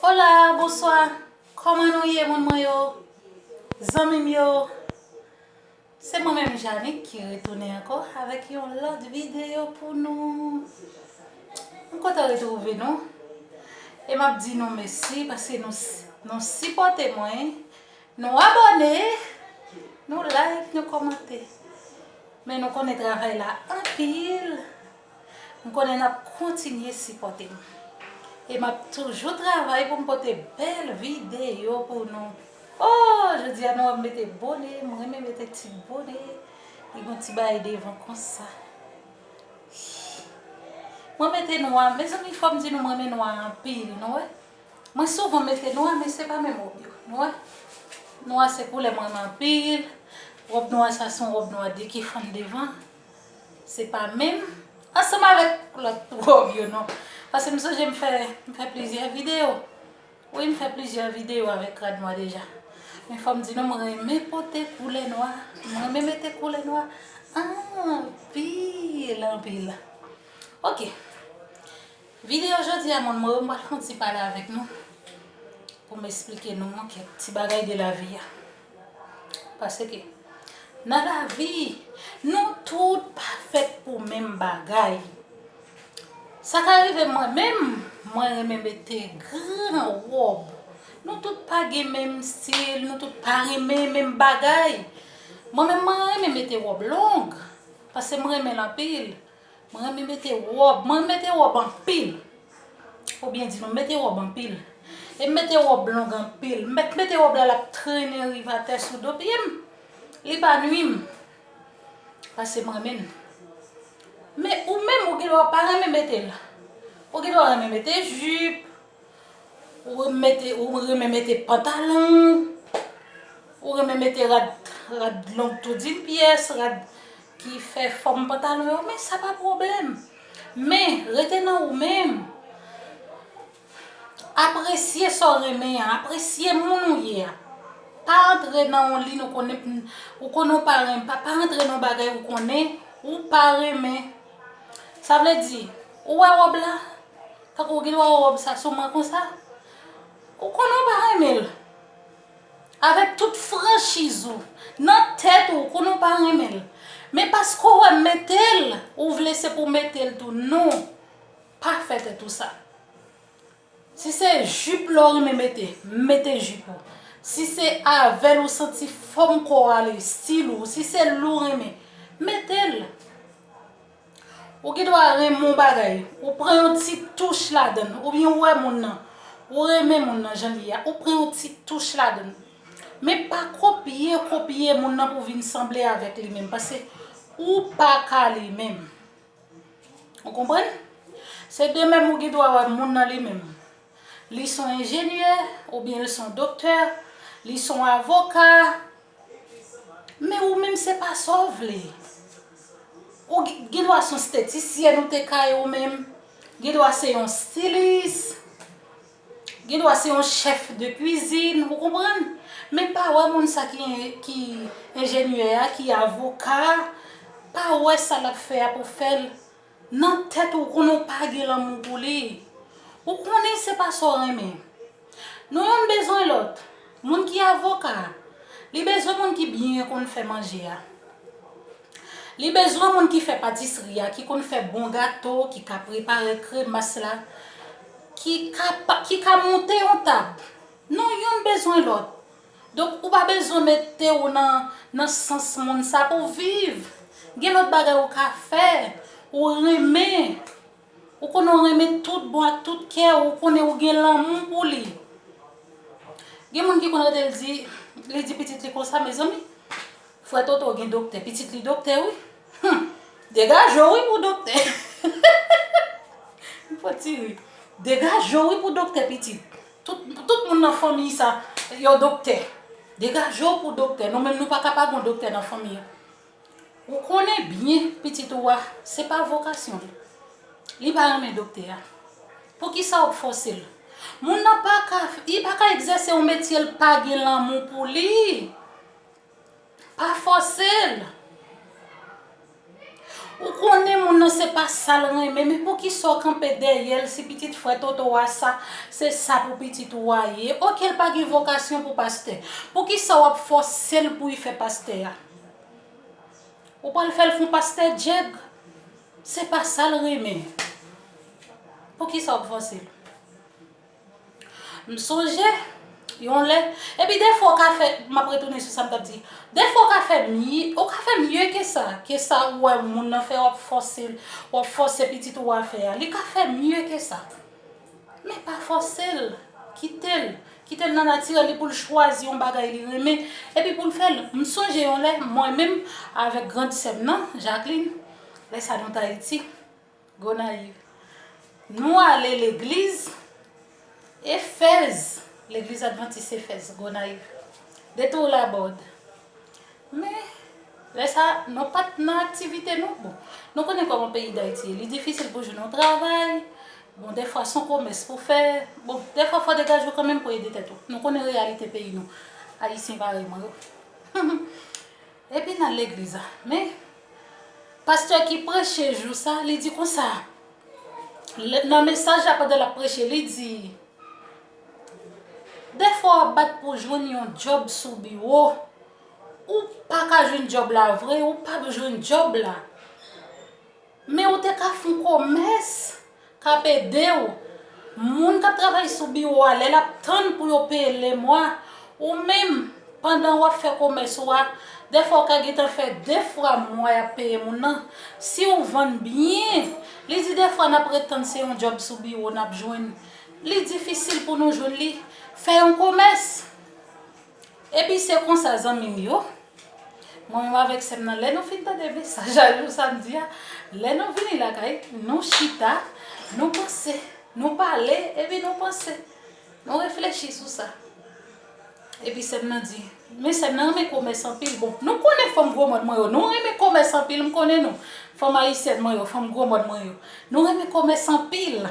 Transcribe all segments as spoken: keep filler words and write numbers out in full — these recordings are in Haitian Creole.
Hola, bonswa. Kòman nou ye, moun mwen yo? Zanmi m yo? Se mwen menm, Janick, ki retounen ankò avèk yon lòt videyo pou nou. M kontan retwouve nou. E m ap di nou mèsi paske nou, nou sipòte mwen. Nou abòne, nou like, nou kòmante. Men nou konnen travay la anpil. M konnen n ap kontinye sipòte m. E m ap toujou travay pou m pote bèl videyo pou nou. Oh, jodi a nou wè m mete bone, m renmen mete ti bone. Li gon ti bagay devan konsa. Mwen mete nwa, mezanmi, fò m di nou m renmen nwa anpil, nou wè. Mwen souvan mete nwa, men se pa menm wòb yo, nou wè. Nwa se koulè mwen renmen anpil. Wòb nwa sa se yon wòb nwa de ki fann devan. Se pa menm ansanm avèk lòt wòb yo, non. Paske m sonje m fè, m fè plizyè videyo. Wi, m fè plizyè videyo avèk rad nwa deja. Men fò m di nou, mwen renmen pote koulè nwa. Mwen renmen mete koulè nwa anpil, anpil. Ok. Videyo jodi a, moun mwen, m pral fè yon ti pale avèk nou pou m esplike nou yon kèk ti bagay de lavi a. Paske nan lavi, nou tout pa fèt pou menm bagay. Sa ka rive mwen menm, mwen renmen mete gran wòb. Nou tout pa gen menm stil, nou tout pa renmen menm bagay. Mwen menm, mwen renmen mete wòb long, paske m renmen l anpil. Mwen renmen mete wòb, mwen mete wòb anpil. Oubyen di nou, mete wòb anpil. E m mete wòb long anpil. M mèt mete wòb la, l ap trennen rive atè sou do pye m. Li pa nwi m. Paske m renmen l. Men ou menm, ou gen dwa pa renmen mete l. Ou gen dwa renmen mete jip. Ou mete, ou renmen mete pantalon, ou renmen mete rad, rad long tou di n pyès, rad ki fè fòm pantalon yo, men sa pa pwoblèm. Men, rete nan ou menm. Apresye sa w renmen an, apresye moun ou ye a. Pa antre nan yon liy ou konnen, ou konnen w pa renmen, pa, pa antre nan yon bagay ou konnen ou pa renmen. Sa vle di, ou wè wòb la, tankou w gen dwa wè wòb sa sou mwen konsa, ou konnen w pa renmen l. Avèk tout franchiz ou, nan tèt ou, ou konnen w pa renmen l. Men paske w wè m mete l, ou vle se pou w mete l tou. Non, pa fè tèt ou sa. Si se jip la w renmen mete, mete jip ou. Si se avè l ou santi fòm kò w ale, stil ou, si se l ou renmen, mete l. Ou gen dwa renmen yon bagay, ou pran yon ti touch ladan l, oubyen ou wè moun nan, ou renmen moun nan jan l ye a, ou pran yon ti touch ladan l. Men pa kopye, kopye moun nan pou vin sanble avèk li menm, paske ou pa ka li menm. Ou konprann? Se de menm ou gen dwa wè moun nan li menm. Li se yon enjenyè, oubyen li se yon doktè, li se yon avoka. Men ou menm se pa sa w vle. Ou gen, gen dwa se yon estetisyèn ou te ka ye ou menm. Gen dwa se yon stilis. Gen dwa se yon chèf de kwizin, ou konprann? Men pa wè moun sa ki, ki enjenyè a, ki avoka a, pa wè sa l ap fè a pou fè l. Nan tèt ou, ou konnen w pa gen lanmou pou li. Ou konnen se pa sa w renmen. Nou youn bezwen lòt. Moun ki avoka a, li bezwen moun ki byen konn fè manje a. Li bezwen moun ki fè patisri a, ki konn fè bon gato, ki ka prepare kremas la, ki ka pa, ki ka monte yon tab. Nou youn bezwen lòt. Donk, ou pa bezwen mete w nan, nan sans moun sa pou w viv. Gen lòt bagay ou ka fè, ou renmen. Ou konnen w renmen tout bon ak tout kè w, ou konnen ou gen lanmou pou li. Gen moun ki konn rete l di, li di pitit li konsa, mezanmi, frè Toto gen doktè, pitit li doktè, wi. Hum, degaje w, wi, pou doktè. M fò ti ri. Degaje w, wi, pou doktè, pitit. Tout, tout moun nan fanmi sa, yo doktè. Degaje w pou doktè. Nou menm, nou pa ka pa gen yon doktè nan fanmi an. Ou konnen byen pitit ou a, se pa vokasyon l. Li pa renmen doktè a. Poukisa w ap fòse l? Moun nan pa ka, li pa ka egzèse yon metye l pa gen lanmou pou li. Pa fòse l. Ou konnen moun nan se pa sa l renmen, men poukisa w kanpe dèyè l si pitit frè Toto a sa, se sa pou pitit ou a ye? Oke, l pa gen vokasyon pou pastè. Poukisa w ap fòse l pou l fè pastè a? Ou pral fè l fè yon pastè djèg? Se pa sa l renmen. Poukisa w ap fòse l? M sonje yon lè, epi defwa w ka fè, m ap retounen sou sa m t ap di, defwa w ka fè mye, ou ka fè mye ke sa, ke sa ou wè moun nan fè, w ap fòse l, w ap fòse pitit ou a fè a. Li ka fè mye ke sa. Men pa fòse l, kite l, kite l nan natirèl li pou l chwazi yon bagay li renmen, epi pou l fè l. M sonje yon lè, mwen menm, avèk grann sè m nan, Jacqueline, lè sa nou t Ayiti, Gonayiv. Nou ale legliz Efèz, legliz advantis Efèz, Gonayiv. Detour la bòd. Men, lè sa, nou pa t nan aktivite nou. Bon, nou konnen kòman peyi Dayiti ye. Li difisil pou jwenn yon travay. Bon, defwa, se yon komès pou fè. Bon, defwa, fò w degaje w kanmenm pou ede tèt ou. Nou konnen reyalite peyi nou. Ayisyen parèy mwen yo. Epi n al legliz la. Men, pastè ki preche jou sa, li di konsa, lè, nan mesaj la, pandan l ap preche, li di, defwa w ap bat pou jwenn yon djòb sou biwo. Ou pa ka jwenn djòb la vre, ou p ap jwenn djòb la. Men ou te ka fè yon komès k ap ede w. Moun k ap travay sou biwo a, lè l ap tann pou yo peye lemwa, ou menm, pandan w ap fè komès ou a, defwa w ka gentan fè de fwa mwa y ap peye moun nan. Si w vann byen, li di defwa n ap ret tann se yon djòb sou biwo n ap jwenn. Li difisil pou nou jwenn li. Fè yon komès. Epi se konsa, zanmi m yo, mwen menm avèk sè m nan, lè nou fin tande mesaj a jou samdi a, lè nou vini lakay, nou chita, nou panse, nou pale, epi nou panse, nou reflechi sou sa. Epi sè m nan di, men sè m nan renmen komès anpil. Bon, nou konnen fanm gwo mòn mwen yo, nou renmen komès anpil, m konnen nou. Fanm ayisyèn mwen yo, fanm gwo mòn mwen yo, nou renmen komès anpil.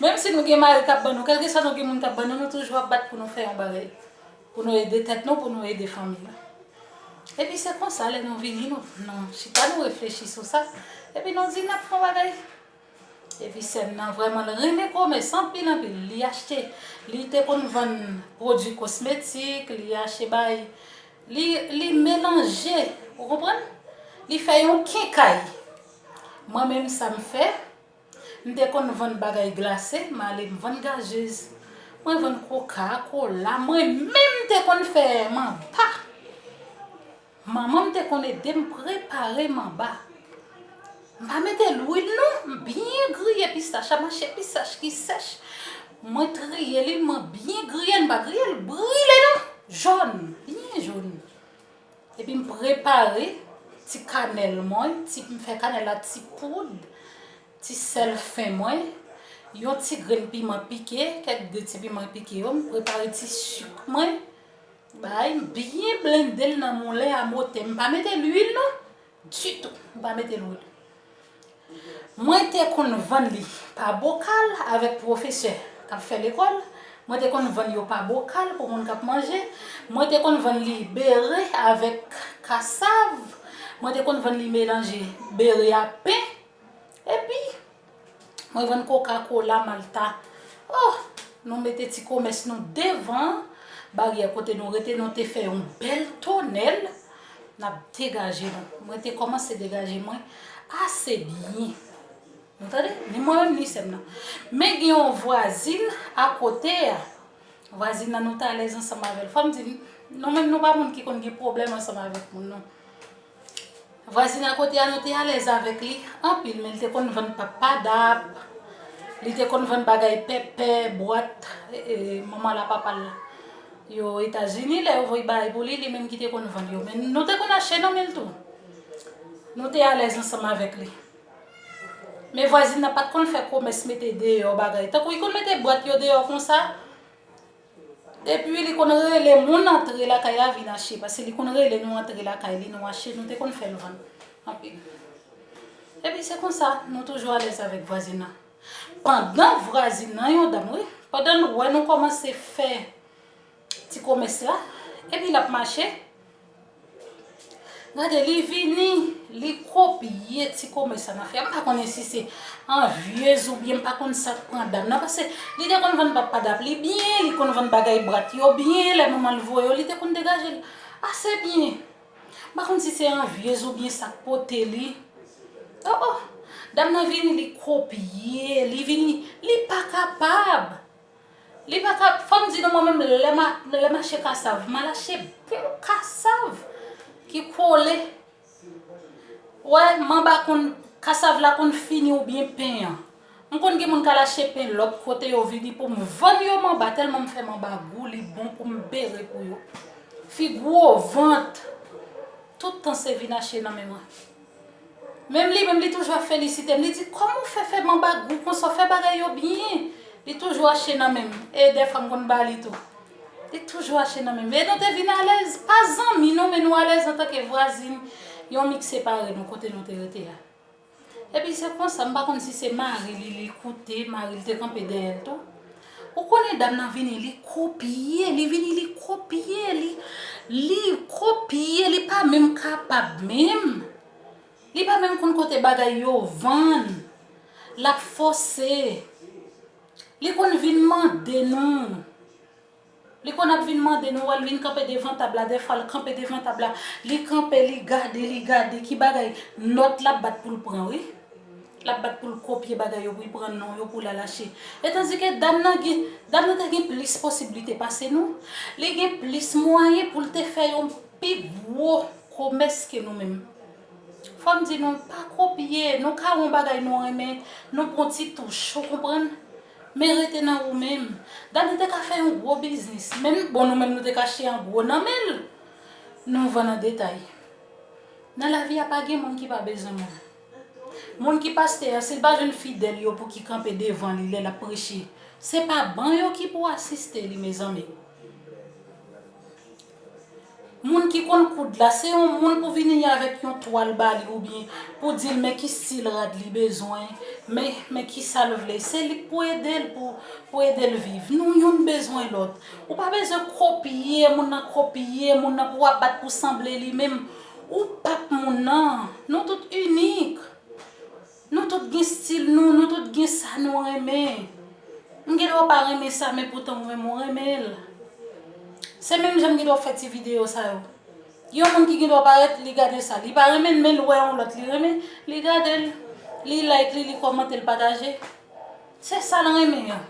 Menm si nou gen mari k ap ban nou, kèlkeswa nou gen moun k ap ban nou, nou toujou ap bat pou nou fè yon bagay. Pou nou ede tèt nou, pou nou ede fanmi nou. Epi se konsa, lè nou vini, nou, nou chita, nou reflechi sou sa. Epi nou di, n ap fè yon bagay. Epi sè m nan vrèman, l renmen komès anpil, anpil. Li achte, li te konn vann pwodui kosmetik, li achte bay, li, li melanje, ou konprann? Li fè yon kenkay. Mwen menm, sa m fè, m te konn vann bagay glase, m ale m vann gazez. Mwen vann koka, kola, mwen menm m te konn fè manba. Manman m te konn ede m prepare manba. M pa mete lwil non, m byen griye pistach la, m achte pistach ki sèch. Mwen triye li, mwen byen griye l, m pa griye l brile non, jòn, byen jòn. Epi m prepare ti kanèl mwen, ti, m fè kanèl la ti poud, ti sèl fen mwen, yon ti grenn piman pike, kèk de ti piman pike yo, m prepare ti sik mwen, bay, m byen blende l nan moulen a motè. M pa mete lwil non, ditou, m pa mete lwil. Mwen te konn vann li pa bokal avèk pwofesè k ap fè lekòl. Mwen te konn vann yo pa bokal pou moun k ap manje. Mwen te konn vann li bere avèk kasav. Mwen te konn vann li melanje bere a pen. Epi, mwen vann koka kola, malta. Oh, nou mete ti komès nou devan baryè kote nou rete, nou te fè yon bèl tonèl. N ap degaje nou. Mwen te kòmanse degaje mwen ase byen. Nou tande? Ni mwen menm, ni sè m nan. Men gen yon vwazin akote a. Vwazin nan, nou te alèz ansanm avè l. Fò m di, nou menm, nou pa moun ki konn gen pwoblèm ansanm avèk moun, non. Vwazin akote a, nou te alèz avèk li anpil, men li te konn vann pap padap, li te konn vann bagay pèpè, bwat, e, e, manman l a papa l yo Etazini, lè yo voye bagay pou li, li menm ki te konn vann yo. Men nou te konn achte nan men l tou. Nou te alèz ansanm avèk li. Men vwazin nan pa t konn fè komès mete deyò bagay. Tankou li konn mete bwat yo deyò konsa, epi li konn rele moun antre lakay la vin achte, paske li konn rele nou antre lakay li, nou achte, nou te konn fè l vann anpil. Epi se konsa, nou toujou alèz avèk vwazin nan. Pandan vwazin nan, yon dam, wi, pandan l wè nou kòmanse fè ti komès la, epi l ap mache, Gade, li vini, li kopye ti komès sa n ap fè. M pa konnen si se anvyez oubyen m pa konn sa k pran dam nan, paske li te konn vann pap padap li byen, li konn vann bagay brat yo byen, lè manman l voye yo, li te konn degaje l ase byen. M pa konn si se anvyez oubyen sa k pote li. Oh, oh. Dam nan vini, li kopye, li vini, li pa kapab. Li pa ka, fò m di nou, mwen menm, lè m a, lè m achte kasav, m al achte bon kasav ki kole. Wè, manba konn, kasav la konn fini oubyen pen an. M konn gen moun k al achte pen lòt kote, yo vini pou m vann yo manba, tèlman m fè manba gou, li bon pou m bere pou yo. Fi gwo vant, tout tan se vin achte nan men mwen. Menm li menm, li toujou ap felisite m. Li di, "Kòman w fè fè manba gou konsa, w fè bagay yo byen?" Li toujou achte nan men m. E dèfwa m konn ba li tou. Li toujou achte nan men m. E nou te vin alèz, pa zanmi non, men nou alèz antanke vwazin. Yon mi k separe nou kote nou te rete a. Epi se konsa, m pa konn si se mari li, li koute, mari l te kanpe dèyè l tou. Ou konnen dam nan vini, li kopye, li vini, li kopye, li, li kopye, li pa menm kapab menm. Li pa menm konn kote bagay yo vann. L ap fòse. Li konn vin mande nou. Li konn ap vin mande nou, wè l vin kanpe devan tab la, dèfwa l kanpe devan tab la. Li kanpe, li gade, li gade, ki bagay, nòt l ap bat pou l pran, wi. L ap bat pou l kopye bagay yo, pou l pran non yo, pou l al achte. E tandike dam nan gen, dam nan te gen plis posiblite pase nou. Li gen plis mwayen pou l te fè yon pi gwo komès ke nou menm. Fò m di nou, pa kopye, nou ka wè yon bagay nou renmen, nou pran ti touch, ou konprann? Men rete nan ou menm. Dam nan te ka fè yon gwo biznis, men bon, nou menm nou te ka achte an gwo nan men l. Nou vann an detay. Nan lavi a pa gen moun ki pa bezwen moun. Moun ki pastè a, si l pa jwenn fidèl yo pou ki kanpe devan li lè l ap preche, se pa ban yo ki pou asiste li, mezanmi. Moun ki konn koud la, se yon moun pou vini avèk yon twal ba li oubyen pou di l men ki stil rad li bezwen, men, men ki sa l vle. Se li k pou ede l, pou, pou ede l viv. Nou youn bezwen lòt. Ou pa bezwen kopye moun nan, kopye moun nan pou w ap bat pou sanble li menm. Ou p ap moun nan. Nou tout inik. Nou tout gen stil nou, nou tout gen sa nou renmen. M gen dwa pa renmen sa, men poutan ou menm ou renmen l. Se menm jan m gen dwa fè ti videyo sa yo. Yon moun ki gen dwa parèt, li gade sa. Li pa renmen l, men l wè yon lòt, li renmen, li gade l. Li like li, li kòmante, l pataje. Se sa l renmen an.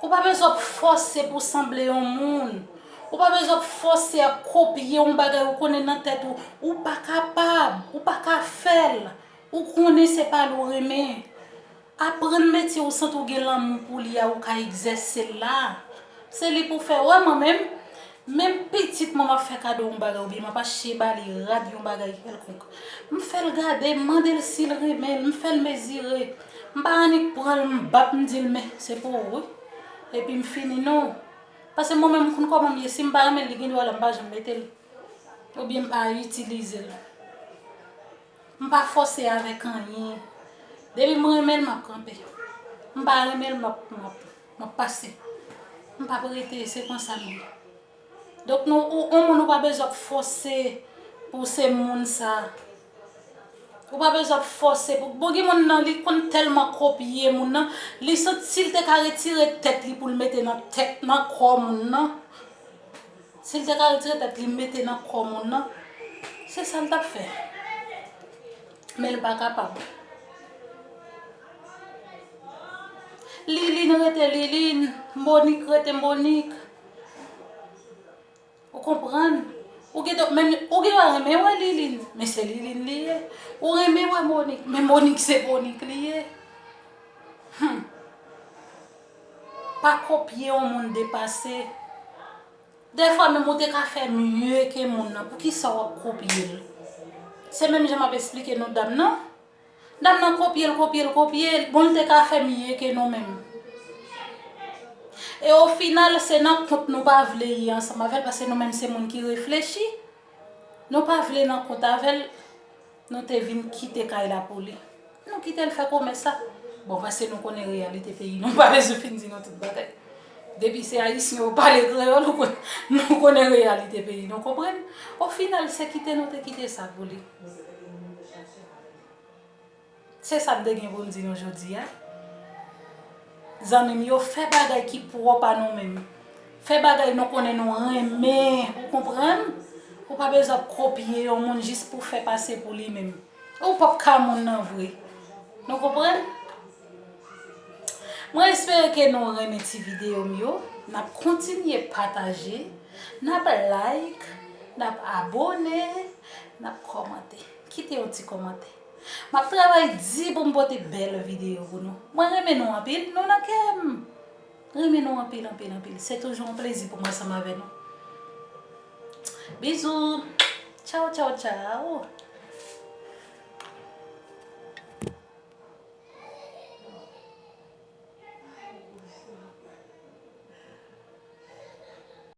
Ou pa bezwen ap fòse pou sanble yon moun. Ou pa bezwen ap fòse ap kopye yon bagay ou konnen nan tèt ou. Ou pa kapab, ou pa ka fè l. Ou konnen se pa l ou renmen. Aprann metye ou santi w gen lanmou pou li a, ou ka egzèse l la. Se li pou fè. Wè mwen menm, menm pitit mwen m ap fè kado yon bagay oubyen m ap achte ba li rad yon bagay kèlkonk. M fè l gade, m mande l si l renmen l, m fè l mezire. M pa annik pran l, m bap, m di l, "Men, se pou ou, wi." Epi m fini, non. Paske mwen menm, m konn kòman m ye. Si m pa renmen l, li gen dwa la, m pa janm mete l. Oubyen m pa itilize l. M pa fòse avèk anyen. Depi m renmen l, m ap kanpe. M pa renmen l, m ap, m ap, m ap pase. M p ap rete, se konsa m ye. Donk, nou, ou, yon moun ou pa bezwen ap fòse pou se moun sa. Ou pa bezwen ap fòse pou, bon, gen moun nan, li konn tèlman kopye moun nan, li santi si l te ka retire tèt li pou l mete nan tèt, nan kò moun nan, si l te ka retire tèt li mete nan kò moun nan, se sa l t ap fè. Men l pa kapab. Lilin rete Lilin, Monik rete Monik. Ou konprann? Ou gen dwa, menm, ou gen dwa renmen wè Lilin, men se Lilin li ye. Ou renmen wè Monik, men Monik se Monik li ye. Hmm. Pa kopye yon moun depase. Dèfwa menm ou te ka fè mye ke moun nan, poukisa w ap kopye l? Se menm jan m ap esplike nou dam nan. Dam nan kopye l, kopye l, kopye l. Bon, l te ka fè mye ke nou menm. E o final, se nan kont nou pa vle ye ansanm avè l, paske nou menm se moun ki reflechi. Nou pa vle nan kont avè l, nou te vin kite kay la pou li. Nou kite l fè komès la. Bon, paske nou konnen reyalite peyi nou, pa bezwen fin di nou tout bagay. Depi se ayisyen yo pale kreyòl, nou kon- nou konnen reyalite peyi nou, konprann? Ofinal, se kite nou te kite sa pou li. Se sa m te gen pou m di nou jodi a. Zanmi m yo, fè bagay ki pwòp a nou menm. Fè bagay nou konnen nou renmen, ou konprann? Ou pa bezwen ap kopye yon moun jis pou fè pase pou li menm. Ou p ap ka moun nan vre. Nou konprann? Mwen espere ke nou renmen ti videyo m yo. N ap kontinye pataje. N ap like. N ap abone. N ap kòmante. Kite yon ti kòmantè. M ap travay di pou m pote bèl videyo pou nou. Mwen renmen nou anpil. Nou nan kè m. Renmen nou anpil, anpil, anpil. Se toujou yon plezi pou mwen ansanm avè nou. Bizou. Tchaw, tchaw, tchaw.